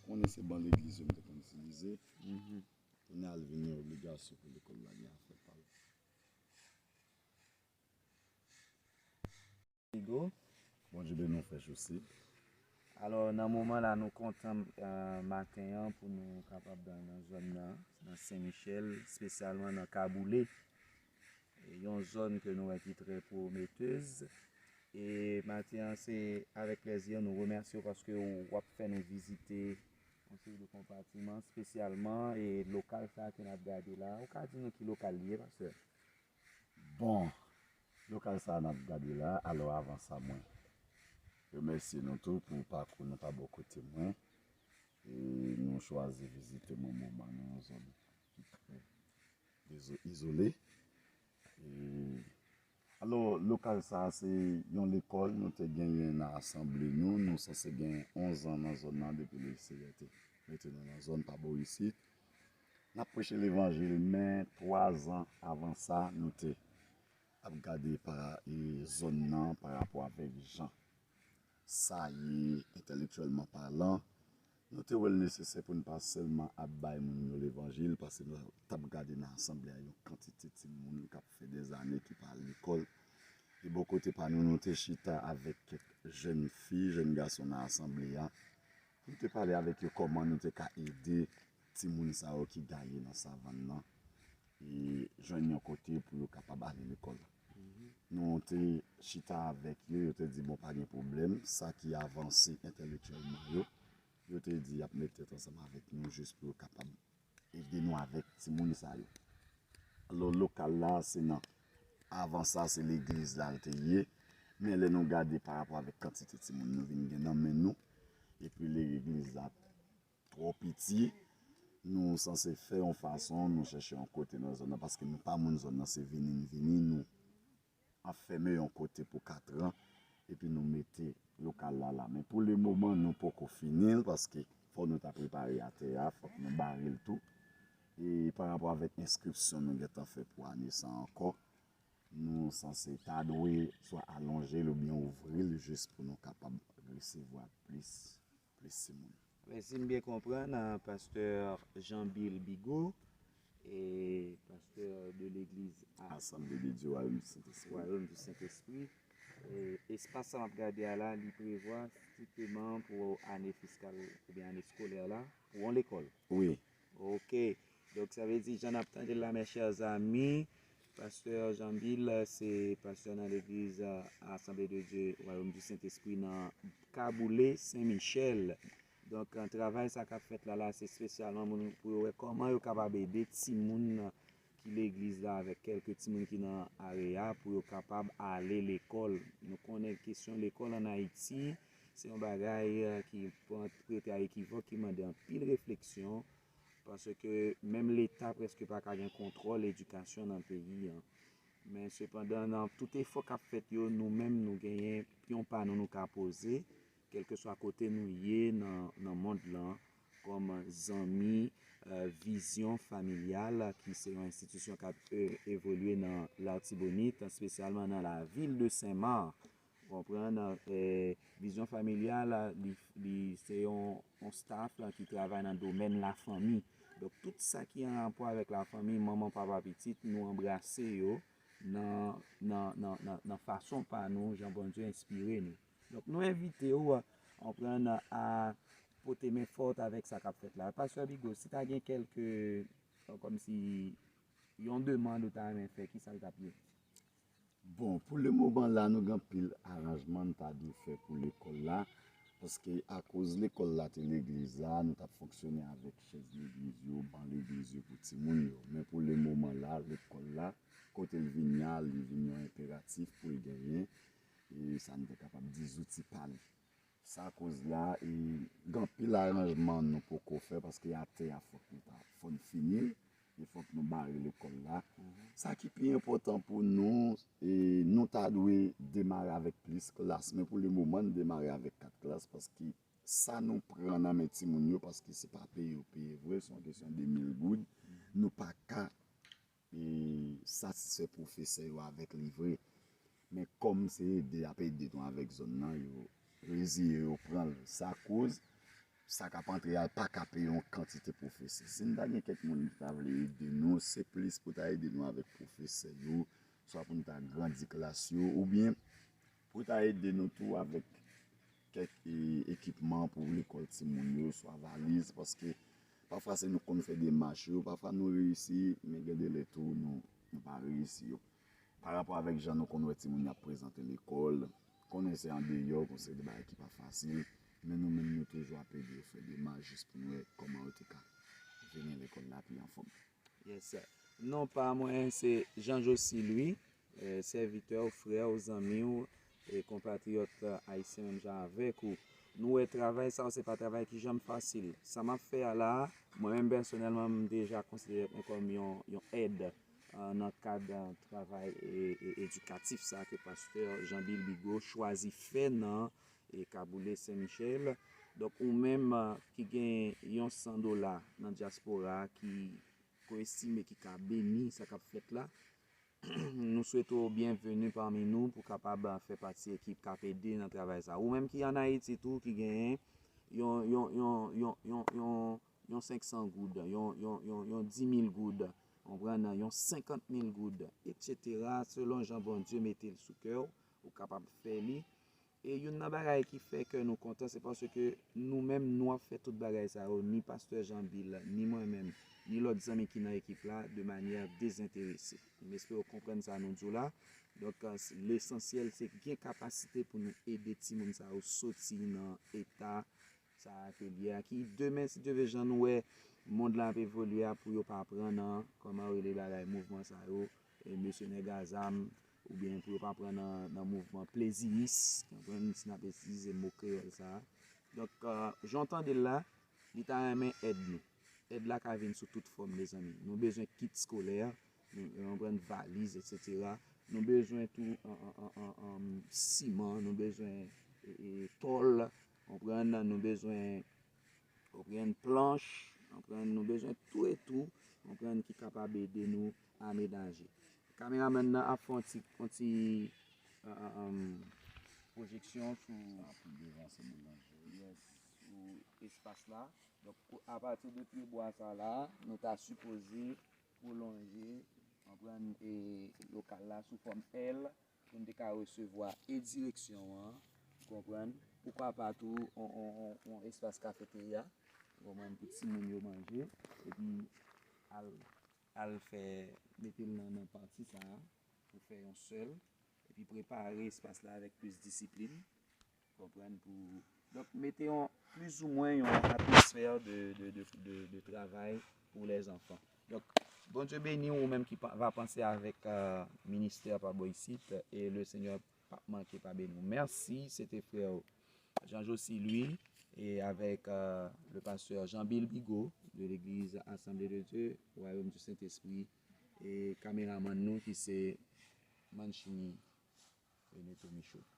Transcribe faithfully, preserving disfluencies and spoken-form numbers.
Konnen se ban legliz yo m te konn itilize. Kounye a l vin yon obligasyon pou lekòl la gen afè pa l. Bigo. Bondye beni w, frè Jose. Alò, nan moman la, nou kontan, eh, maten an pou nou kapab nan, nan zòn nan, nan Sen Michèl, espesyalman nan Kaboulé. E yon zòn ke nou wè ki trè pwometez. E maten an, se avèk plèzi nou remèsye w paske w ap fè nou vizite yon seri de konpatiman, espesyalman e lokal sa ke n ap gade la. Ou ka di nou ki lokal li ye, pastè? Bon, lokal sa n ap gade la, alò avan sa mwen remèsye nou tou pou pakou nou pa bò kote mwen. E nou chwazi vizite mwen moman nan yon zòn ki trè dezo- izole. E, alò, lokal sa a se yon lekòl nou te genyen nan asanble nou. Nou sanse gen onz an nan zòn nan depi le Seyè te mete nou nan zòn pa bò isit. N ap preche levanjil, men twa zan avan sa, nou te ap gade pa, e, zòn nan pa rapò avèk jan sa ye entèlektyèlman palan. Nou te wè l nesesè pou n pa sèlman ap bay moun yo levanjil, paske nou t ap gade nan asanble a yon kantite timoun k ap fè dèzane ki pa al lekòl. E bò kote pa nou, nou te chita avèk kèk jèn fi, jèn gason nan asanble a, pou n te pale avèk yo kòman nou te ka ede timoun sa yo ki gaye nan savann nan e jwenn yon kote pou yo kapab ale lekòl. Nou te chita avèk yo, yo te di, bon, pa gen pwoblèm, sa ki avanse entèlektyèlman yo, yo te di y ap met tèt ansanm avèk nou jis pou yo kapab ede nou avèk timoun sa yo. Alò, lokal la, se nan, avan sa, se legliz la l te ye, men lè nou gade pa rapò avèk kantite timoun nou vin gen nan men nou, epi legliz la twò piti, nou sanse fè yon fason, nou chèche yon kote nan zòn nan, paske nou pa moun zòn nan, se vini n vini, nou anfème yon kote pou katran, epi nou mete lokal la la. Men pou le moman, nou poko fini l, paske fò nou ta prepare atè a, fòk nou bare l tou. E pa rapò avèk enskripsyon nou gentan fè pou ane sa ankò, nou sanse ta dwe swa alonje l oubyen ouvri l jis pou nou kapab resevwa plis, plis timoun. Men si m byen konprann, ah, pastè Jean Bill Bigot, e pastè de legliz a Assemblée de Dieu, Royaume du Saint-Esprit. Royaume du Saint-Esprit. E espas sa m ap gade a la, li prevwa strikteman pou ane fiskal oubyen ane eskolè la, pou yon lekòl. Wi. Ok. Donk, sa vle di, jan n ap tande l la, mes chers amis, pastè Jean Bill, se pastè nan legliz, euh, Assemblée de Dieu, Royaume du Saint-Esprit nan Kaboulé, Sen Michèl. Donk, euh, travay sa k ap fèt la, la, se espesyalman moun, pou yo wè kòman yo kapab ede timoun ki legliz la avèk kèlke timoun ki nan area pou yo kapab ale lekòl. Nou konnen kesyon lekòl ann Ayiti, se yon bagay, euh, ki pran, prete a ekivòk, ki mande anpil refleksyon, paske menm Leta prèske pa ka gen kontwòl edikasyon nan peyi an. Men sepandan, nan tout efò k ap fèt yo, nou menm, nou genyen yon pa nou, nou ka poze, kèlkeswa kote nou ye nan, nan mond lan, kòm zanmi, euh, Vizyon Familyal, ki se yon enstitisyon k ap, euh, evolye nan Latibonit, espesyalman nan lavil de Sen Mak. Ou konprann? Eh, Vizyon Familyal, li, li se yon, yon staff, eh, ki travay nan domèn lafanmi. Donk, tout sa ki an rapò avèk lafanmi, manman, papa, pitit, nou anbrase yo nan, nan, nan, nan, nan fason pa nou, jan Bondye enspire nou. Donk, nou envite w, ou konprann, a pote men fòt avèk sa k ap fèt la. Pastè Bigot, si ta gen kèlke, eh, kòmsi yon demann ou ta renmen fè, ki sa l t ap ye? Bon, pou le moman la, nou gen anpil aranjman n ta dwe fè pou lekòl la, paske akoz lekòl la te legliz la, nou t ap fonksyone avèk chèz legliz yo, ban legliz yo pou timoun yo. Men pou le moman la, lekòl la, kote l vin ye a, li vin yon enperatif pou l genyen, e sa n te kapab di zouti pa li. Sa koz la, e, gen anpil aranjman nou poko fè, paske atè a fòk nou ta, fò n fini l, e fòk nou bare lekòl la. Sa ki pi enpòtan pou nou, e, nou ta dwe demare avèk plis klas, men pou le moman, n demare avèk kat klas, paske sa nou pran nan men timoun yo, paske se pa peye yo peye vre, se yon kesyon de mil goud, nou pa ka e satisfè pwofesè yo avèk li vre. Men kòm se ede y ap ede nou avèk zòn nan, yo reziye yo pran l. Sa koz, sa k ap antre a pa ka peye yon kantite pwofesè. Si n ta gen kèk moun ki ta vle ede nou, se plis pou ta ede nou avèk pwofesè yo, swa pou n ta grandi klas yo, oubyen pou ta ede nou tou avèk kèk e, ekipman pou lekòl timoun yo, swa valiz, paske pafwa se nou konn fè demach yo, pafwa nou reyisi, men gen de lè tou nou, nou pa reyisi yo. Pa rapò avèk jan nou konn wè timoun yo ap prezante lekòl, konnen se andeyò, gon seri de bagay ki pa fasil, men nou menm nou toujou ap ede yo fè demach jis pou n wè kòman yo te ka vini lekòl la pi anfòm. Yes. Non pa mwen se Jean Jocy Louis, eh, sèvitè w, frè w, zanmi w, e konpatriyòt eh, ayisyen menm jan avèk ou. Nou wè travay sa se pa travay ki janm fasil. Sa m ap fè a la, mwen menm pèsonèlman m deja konsidere mwen kòm yon, yon èd eh, nan kad eh, travay e, e edikatif sa ke pastè Jean Bill Bigot chwazi fè nan e Kaboulè Sen Michèl. Donk ou menm eh, ki gen yon san dola nan dyaspora ki ko estime ki ka beni sa k ap fèt la, nou swete w byenveni pami nou pou kapab eh, fè pati ekip k ap ede nan travay sa. Ou menm ki ann Ayiti tou ki genyen yon yon yon yon yon yon yon senk san goud, yon yon yon yon di mil goud, konprann, yon senkant mil goud, etsetera, selon jan Bondye mete l sou kè w, ou kapab fè li. E youn nan bagay ki fè kè nou kontan, se paske nou menm nou ap fè tout bagay sa yo, ni pastè Jean Bill, ni mwen menm, ni lòt zanmi ki nan ekip la, de manyè dezenterese. M espere w konprann sa nou di w la. Donk, lesansyèl se gen kapasite pou nou ede timoun sa yo soti nan eta sa a ke l ye a, ki demen, si Dye vle, jan nou wè mond lan ap evolye a, pou yo pa pran nan, kòman yo rele bagay, mouvman sa yo, e, mesye nèg a zam, oubyen pou yo pa pran nan, nan mouvman pleziyis, konprann, si n ap itilize mo kreyòl sa a. Donk, jan w tande l la, li ta renmen èd nou. Èd la ka vin sou tout fòm, mezanmi. Nou bezwen kit eskolè, nou, nou pran valiz, etsetera. Nou bezwen tou an, an, an, an, an, siman, nou bezwen e, e, tòl, konprann, nou bezwen konprann planch, konprann, nou bezwen tou e tou, konprann, ki kapab ede nou amenaje. Kameramann nan ap fè yon ti, yon ti pwojeksyon sou, espas la. Donk, apati de pye bwa sa la, nou ta sipoze pwolonje, konprann, e lokal la sou fòm L pou n te ka resevwa e direksyon an, konprann, poukwa pa tou on, on, on, on espas kafeterya, konprann, pou timoun yo manje, epi al, al fè, mete l nan, nan pati sa a, pou fè yon sèl, epi prepare espas la avèk plis disiplin. Konprann pou. Donk, mete yon, plizoumwen yon atmosfè de, de, de, de, de travay pou lèzanfan. Donk, Bondye beni ou menm ki pa, va panse avèk euh, ministè pa bò isit e le Senyè pa manke pa beni ou. Mèsi, se te frè ou Jean Jocy Louis e avèk euh, le pastè Jean Bill Bigot de l'église Assemblée de Dieu, Royaume du Saint-Esprit e kameramann nou ki se Manchini René Tomichaud.